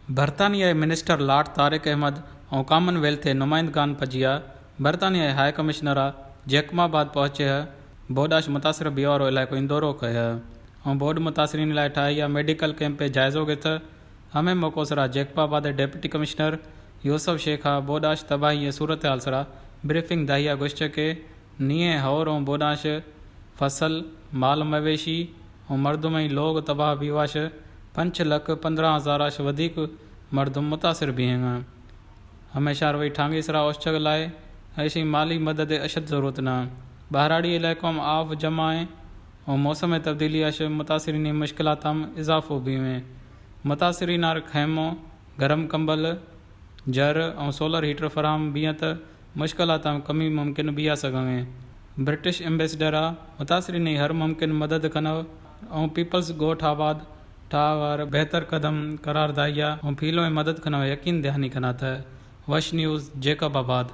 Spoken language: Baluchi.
برطانیہ ء منسٹر لارڈ طارق احمد اوں کامن ویلتھ ء نمائندگان پجیا برطانیہ ء ہائی کمشنر ء جیکب آباد پہنچے ء بوداش متاثر بیوارو علاقو اندورو کہے ء اوں بود متاثرین لائے ٹھائی ء میڈیکل کیمپ ء جائزو گت۔ ہمیں موقع سرا جیکب آباد ء ڈپٹی کمشنر یوسف شیخ ء بوداش تباہی ء صورتحال سرا بریفنگ داہی ء گوشت کہ نیئے ہور اوں بوداش فصل، مال مویشی اوں مردمئیں لوگ تباہ بیواش، پنچ لکھ پندرہ ہزار اش ودیک مردم متاثر بیہنگا۔ ہمیں شہر وئی ٹھانگی سرا اوشتگ لائے ایشی مالی مدد اشد ضرورت نہ۔ بہراڑی علاقوں آف جمع ہیں اور موسم تبدیلی اش متاثرین مشکلات ہم اضافو بیویں۔ متاثرین آر خیموں، گرم کمبل، جر اور سولر ہیٹر فراہم بیت مشکلات ہم کمی ممکن بیا سگنگیں۔ برٹش ایمبیسڈر ء متاثرین ہر ممکن مدد کنو اوں پیپلز گوٹھ آباد ٹھاہ ء بہتر قدم قرار دائی ء اوں پھیلوئیں مدد کنو یقین دہانی کنات۔ وش نیوز، جیکب آباد۔